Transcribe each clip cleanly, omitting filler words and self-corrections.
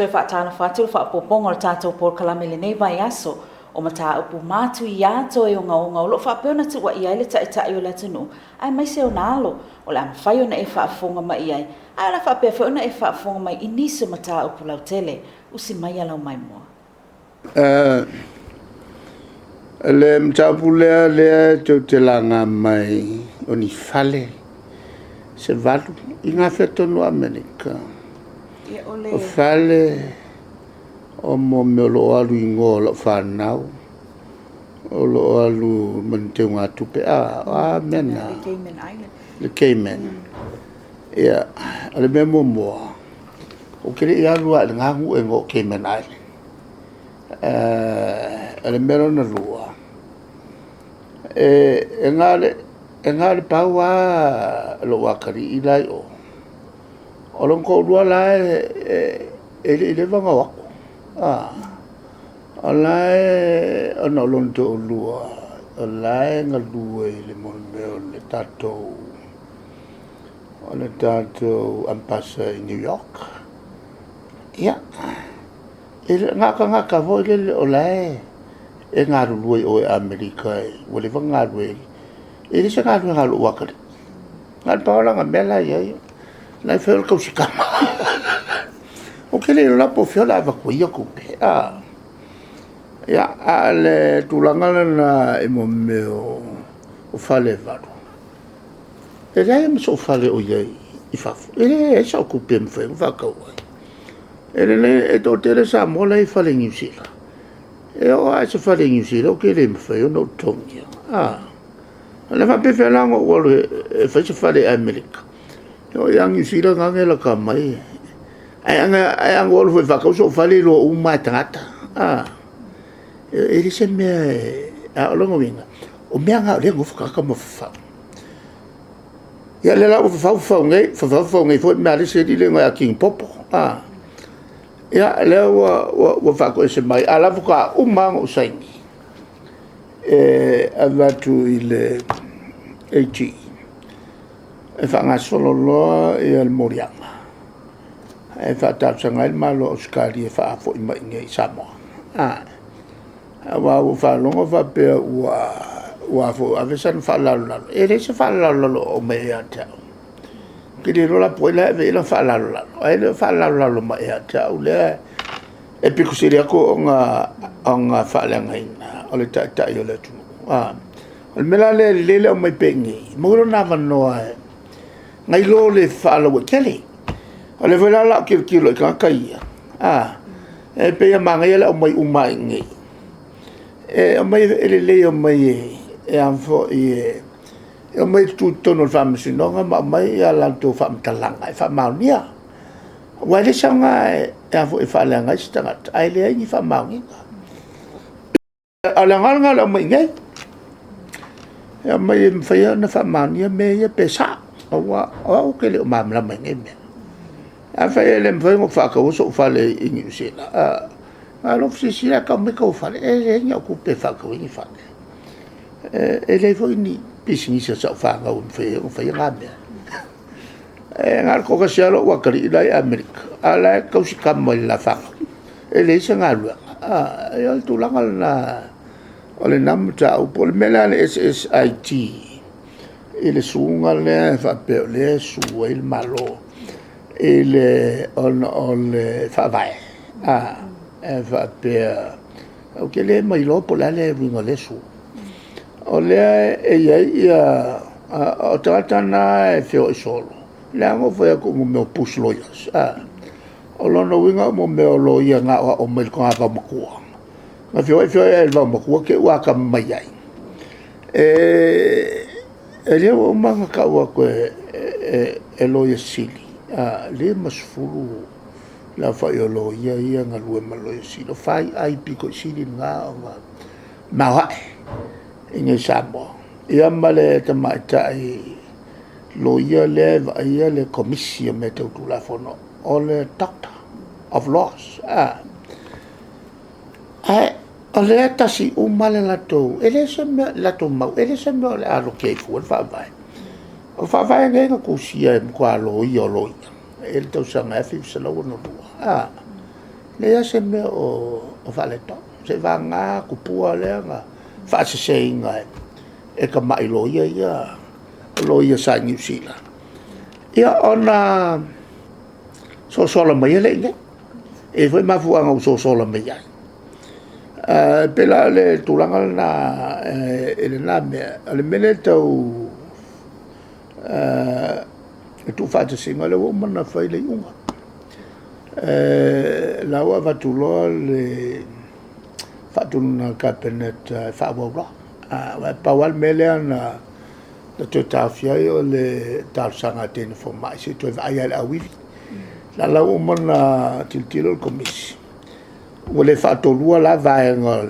Toe faatalofa atu le faaopoopoga o le tatou polokalame i lenei vaiaso o mataupu matuia toe ogaoga o lo o faapea ona tuuaia ai le Taitai o le atunuu aemaise ona alo. O le a mafai ona e faafofoga mai i ai, ae o le a faapea foi ona e faafofoga mai i nisi o mataupu lautele. Usi maia lau maimoa. O le mataupu lea lea tou te laga mai o ni fale se 8 i gafea tonu o Amerika? O fale o mea o lo o alu i igoa o lau fanau, o lo o alu ma ni teugatupe a? O a mea na? Le Cayman Island. Le Cayman. Ia, o le mea muamua, ou te le i alu lava i lena nuu e igoa o Cayman Island. O le mea lona lua, e na o le pau lava lou atalii la e i o, o lona toalua la e le i leva ona o atu. O la e, ona o lona toalua o la e galue i le mea o le tatou Amepasa i New York. Ia, na o tagata foi lele o la e galulue i o i Amerika ua leva ona galulue. E le o se galuega a lou atalii. Na o le pau lava lana mea la e i ai, o la e fai o le tausikama. Ou te le iloa la po o fea o le a avatu ai ia tupe. Ia, a o le tulaga lena i mea o fale e 8, e leai ma sou fale o i ai i fafo. E leai sau tupe e mafai ona faatau ai. E lelei, e toatele Samoa la e i fale i Niu Sila. E oo lava i se fale i Niu Sila ou te le mafai ona ou totogia. O le a faapefea la ona ou alu e fai se fale i Amerika? E oo ia Niu Sila nage lata mai. Ae a na ou alu foi e faatau sou fale, e iloa uma lava e tagata. E le se mea e... A o lona uiga, o mea na o lea e nonofo tagata ma fafau. Ia o lea la ua fafau, fafau nei, fafau, fafau nei foi le mea a le isi alii lea e igoa ia King Popo. Ia o lea ua faatoese mai, a o la e faatoa uma lava ona ou saini e avatu i le AG e faagasolo loa le moliaga e faatalosaga ai le Malo o Ausetalia e faafoi mai i inei i Samoa. Aua ua ou faalogo faapea ua ave sana faalalolalo. E leai se faalalolalo o aumaia ia te au. Ou te le iloa la po o ai la e ave i ai lana faalalolalo, ae le o faalalolalo mai ia te au lea. E pito sili atu ona faaleagaina o le Taitai o le atunuu. O le mea la lea e lelei le aumai pea i inei, maua lona avanoa nai lo le faalauaitele. O lea foi la o le a ou tilotilo i tagata ia, e pei e manaia le aumai uma lava i inei. E aumai e lelei e omai e omai e tutu i totonu o le Faamasinoga ma aumai a latou faamatalaga e faamaonia. Aua e leai se aoga e faaleaga ai se tagata ae leai ni faamaoniga. A o le aoga lena o le aumai i inei, e aumai e mafai ona faamaonia mea ia pe sao, aua o au ou te le o malamalama i nei mea. Afai e le mafai ona ou faataua sou fale i Niu Sila, ona silasila e tau mai tou fale, e leai ni au tupe e faatau ai ni fale. E leai foi ni pisinisi a sau fanau e mafai ai ona faia na mea. E na o le toatasi lava lou atalii la e i Amerika, a o la e tausikama i le la fanau, e leai se galuega. O le tulaga lena o lena mataupu. O le mea lea a le SSIT i le suga lea e faapea o lea e sue ai le Malo ona o le Faavae, e faapea, ou te le mailoa po o le a le uiga o lea sue. O lea e i ai o tagata na e feoai solo, lea na ou fai atu o mea o bush lawyers, o lona uiga o mea o loia na aoao mai le togavao matua, na feoai feoai lava i le vaomatua te i ua atamamai ai. O lea ua uma ona tau atu e le Loia Sili, e 50 le aofai o loia ia e galue ma le Loia Sili. O faiai pito sili na ona maoae i inei i Samoa, ia ma le tamaitai loia lea e vaaia le Komisi o Mea Tau Tulafono, o le Doctor of Laws. Ae o lea e tasi uma le latou mau, e leai se mea o le a lotea ai fua le Faavae. O le Faavae lenei na tusia e le matua loia o loia i le tausaga e 1962. Leai lava se mea o faaletonu, seivagana tupua lea na faaseseina e tamai loia ia, o loia sa i Niu Sila, ia ona sosola mai ai lea i inei. E i ai foi mafuaaga ua sosola mai ai. E pei la o le tulaga lena i lena mea, o le mea lea e tau tuufaatasiga, o lea ua uma ona fai le iuga. O la ua avatu loa le faatonuga a le Kapeneta e faaauau loa. Aua e pau lava le mea lea na toe taofi ai o le talosaga a teine fomai se i toe vaai lava i le auivi. O la la ua uma ona tilotilo le Komisi, ua le faatolua la vaega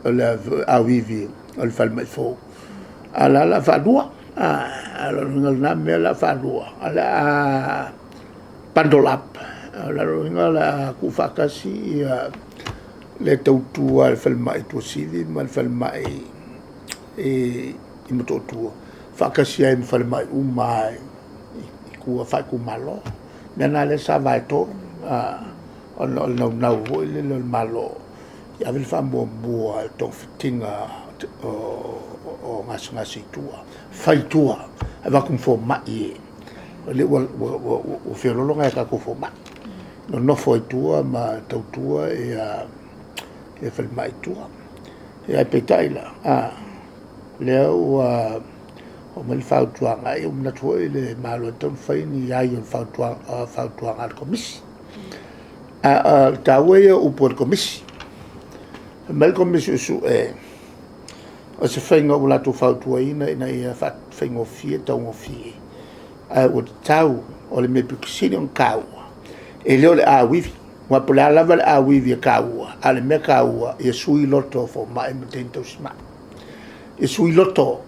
o le auivi o le falemai fou, a o la o le a faalua. O lona uiga o lena mea o le a faalua, o le a bundle up. O lona uiga o le a tuufaatasi ia le tautua a le falemai i Tuasivi ma le falemai i Motootua, faatasi ai ma falemai uma lava i tua faaitumalo. O le mea lena o lea sa vaetolu, ona o le naunau foi lele o le Malo e ave le faamuamua i le togafitiga o gasegase i tua, fai i tua, avatu ma fomai, o lea ua feoloolo nai a tatou fomai, nonofo ai i tua ma tautua falemai i tua. Ae peitai la, o lea ua aumai le fautuaga, ua manatu foi le Malo e tatau ona fai ni ai o le fautuaga a le Komisi. A o le taua ia o upu a le Komisi. Fai mai le Komisi Suesue, o se faiga ua latou fautuaina ina ia faigofie, taugofie, ae ua tatau, o le mea aupito sili ona taua, e le o le auivi, aua po o le a lava le auivi e taua, a o le mea taua, ia sui loto o fomai ma teine tausimai. Ia sui loto,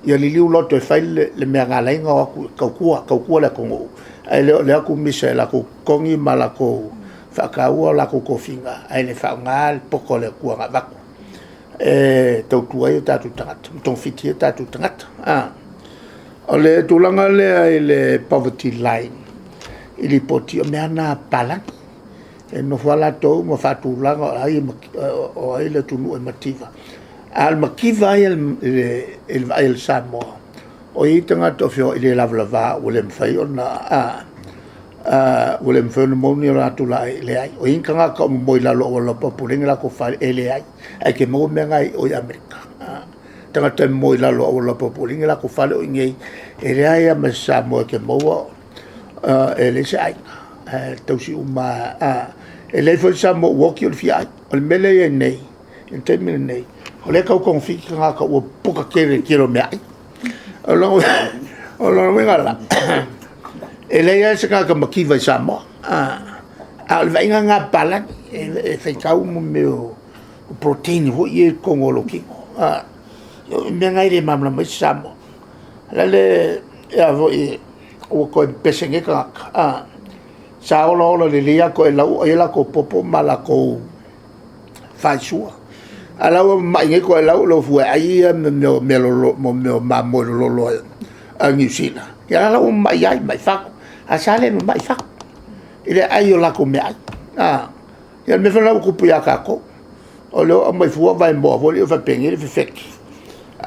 ia liliu loto e fai le mea na ala ai ona o atu e tautua, tautua le atunuu, ae le o le o atu misa i latou totogi ma latou faataua o latou tofiga, ae le faaaogaina le poto a le Atua na avatu e tautua ai o tatou tagata ma togafiti ai o tatou tagata. O le tulaga lea i le poverty line i lipoti, o mea lava na a papalagi. E nonofo lava latou ma faatulaga o ai le atunuu e mativa, a o le mativa ia i le vaai a le Samoa, o i ai tagata o feoai le lavalava ua le mafai ona maua ni latou laei, e leai. O i ai ni tagata o momoe i lalo o auala laupapa ua leai ni o latou fale, e leai. Ae e te maua mea na i o i Amerika. Tagata e momoe i lalo o auala laupapa ua leai ni o latou fale o i inei, e leai lava ma se Samoa e te maua e leai se aiga, e tausi uma lava. E leai foi se Samoa ua oti o le fia ai. O le mea lea e i ai nei i le taimi lenei, o lea e tau togafiti tagata ua popoto tele i le tele o meaai. O lona uiga la, e leai lava se tagata mativa i Samoa, a o le vaaiga lena a papalagi, e faitau mea o protein foi ia e i totonu o lou tino. O mea na e le malamalama ai se Samoa. O le a le ua toe pepese nei tagata, sa olaola lelei lava toelau o ai a latou popo ma latou faisua, a o la e ua mamai nei toelau o le o fua e ai mea o mamoe lololo a Niu Sila, ia o la ua mamai ai, mai fatu. Ae sa le mamai fatu i le ai o latou meaai. Ia o le mea foi lena ua tupu ia tatou, o lea ua aumai fua vaemoa foi lea faapenei le fefeti,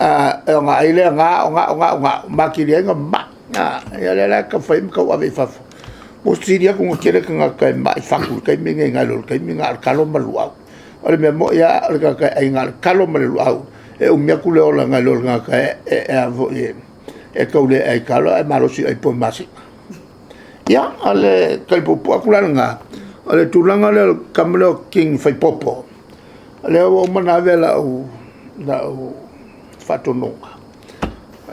ona ai lea gao gao gao ma atili ai ona mamai. Ia o lea la e taumafai ai ma tauave i fafo. Ua sili atu ona toatele tagata e mai fatu i le taimi lenei nai lo le taimi na o le talo ma le luau. O le mea moni lava o le tagata e ai na o le talo ma le luau, e umi atu le ola nai lo le tagata e tau le ai talo ae malosi e ai poi masina. Ia, o le tali puupuu atu la lena. O le tulaga lea o le tama lea o King Faaipopo, o lea ua uma ona ave lau faatonuga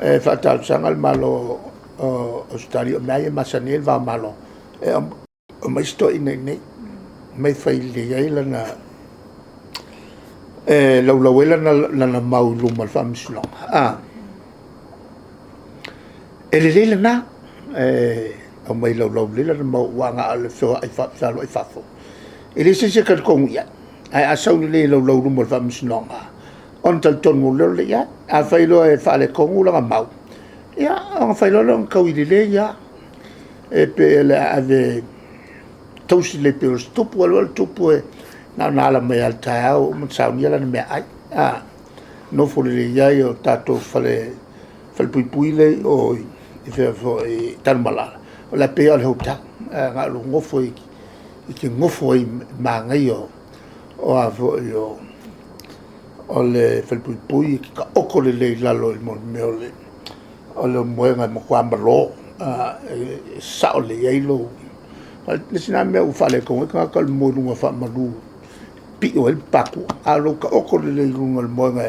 e faatalosaga le Malo o Ausetalia, o mea lava ia e masani ai le va o Malo, e aumai si toeaina i inei, aumai e fai lelei ai lana, e laulau ai lana mau i luma o le Faamasinoga. E lelei lena, e aumai e laulau lelei lana mau aua na o le fealuai i fafo, e leai se isi e talitonu i ai. Ae a sau lelei e laulau i luma o le Faamasinoga, ona talitonu loa lea i ai. Afai loa e faaletonu lana mau, ia ona fai loa lea ona taui lelei lava, e pei o le a ave Tausi lelei pei o se tupu, alu alu le tupu e na ona ala mai lava i le taeao ua uma ona saunia lana meaai, a, nofo lelei ai o tatou falepuipui lea i o i fea foi i Tanumalala, o le a pei lava o le hotel. Na o lou nofo e te nofo ai i le manaia o a foi o le falepuipui e te taoto lelei i lalo i mea o le moega e matua malo, e sao lelei ai lou... O le isi lena mea ua faaletonu ai tagata o le moe i luga faamalu e pio ai le patua, a o lou taoto lelei i luga o le moega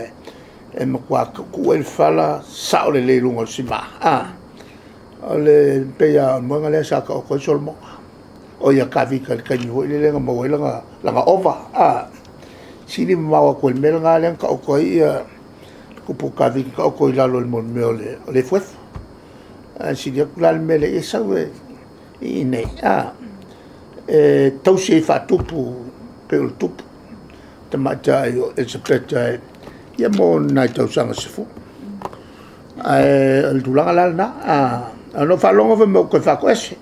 e matua tuutuu ai le fala sao lelei i luga o le sima, o le pei lava o le moega lea sa taoto ai Solomona, oi a Tavita i le taimi foi lele na maua ai lana ova, a, sili mamao atu i le mea lena lea na taoto ai le tupu o Tavita, taoto i lalo i le mea o le efuefu. Ae sili atu la le mea lea, ia sau i inei, e tausi ai faatupu pei o le tupu tamaitai o Elisapeta ia mo ni nai tausaga e 10. Ae o le tulaga la lena, ae na ou faalogo fai mai ua toe faatoese.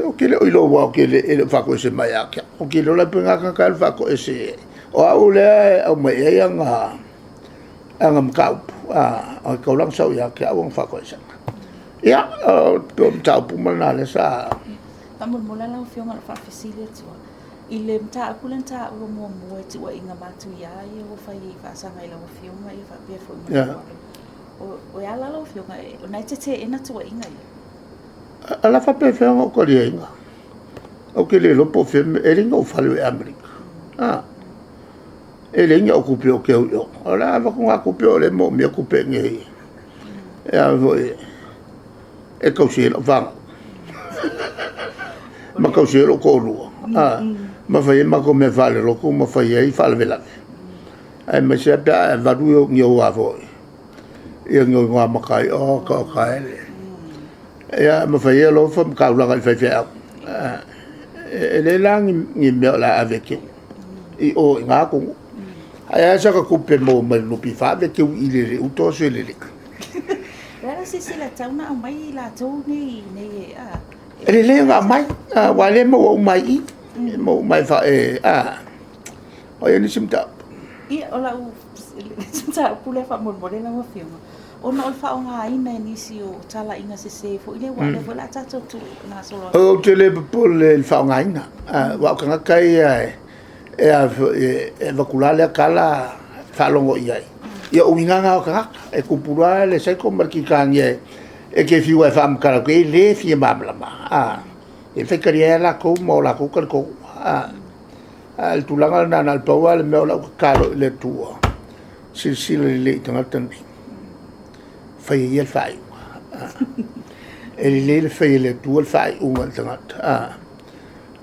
Ou te le o iloa aua e le o faatoese mai ia te au. Ou te iloa la pe na tagata e alu faatoese, o au lea e aumai i ai ana mataupu, e tatau la ona sau ia te au ana faatoesega. Ia, o mataupu uma na lea sa... Faamolemole lava lau Afioga o le faafesili atu lava. I le mataupu lea na taua muamua i tuuaiga matuia ia ua fai e faasaga i lau Afioga ia faapea foi ma lou alo, o le a la lau Afioga, o lena e te teena tuuaiga ia? O le a faapefea ona ou taliaina? Ou te le iloa po o fea le mea, e leai ni ou fale o i Amerika. E leai ni au tupe ou te au i o. O le a avatu na tupe o lea e manaomia tupe i inei e a foi e tausi ai lau fanau ma tausi ai lou toalua, ma fai ai matou mea faalelotu ma fai ai faalavelave, aemaise lava pe a e valu ni ou a foi, ia ni ou igoa mataio, oka oka e. Ia ma fai ai alofa ma taulaga i faifeau. E leai la ni mea o le a ave e teu i o i na atunuu. Ae a sata tupe e maua mai i le NPF, ave e teu i i le uta o se lelei. O le a la se silasila e tatau ona aumai i latou nei i a? E lelei ona aumai, aua o lea e maua uma ai i i. E maua uma ai a o i ai nisi mataupu? Ia, o lau mataupu lea faamolemole lau Afioga, ona o le faaaogaina e nisi o talaiga sese foi lea, aua o lea foi o le a tatou tuugasolo atu. Ou te le popole i le faaaogaina, aua o tagata ia e a foi e avatu loa lea tala faalogo i ai. Ia o uiga na o tagata, e tupu loa le saiko ma le kitania e te fiu lava e faamatala atu i ai, e le fia malamalama. E faitalia ai lava latou ma o latou talitonuga. A o le tulaga lena, na o le pau lava le mea o lau tatalo i le Atua, silasila lelei i tagata nei, fai e Ia le faaiuga. E lelei le fai e le Atua le faaiuga i le tagata,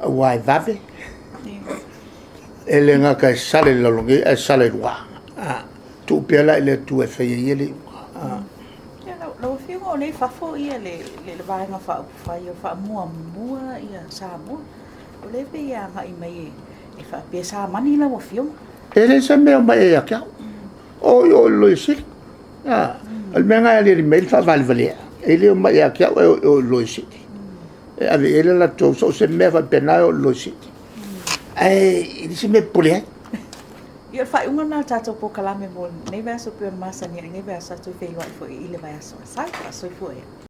aua e vave, e le gata e sala i le lalo nei ae sala i luga. Tuu pea la i le Atua e fai e Ia le iuga. Lau Afioga, o lea i fafo le Vaega Faaupufai o Faamuamua Samoa. O lea e pei e agai mai e faapea sa mani lau Afioga. E leai se mea o mai ai ia te au. O i o i le Loia Sili. O le mea lena e aliali mai ai le faavalevalea. E le o mai ia te au, ae o i o i le Loia Sili. E ave i ai le latou, so o se mea faapena e o i le Loia Sili. Ae e leai se mea e popole ai. Ia, o le faaiuga lena o le tatou polokalame mo lenei vaiaso, pei ona masani ai i lenei vaiaso, tatou feiloai foi i le vaiaso a sau. Soifua ia.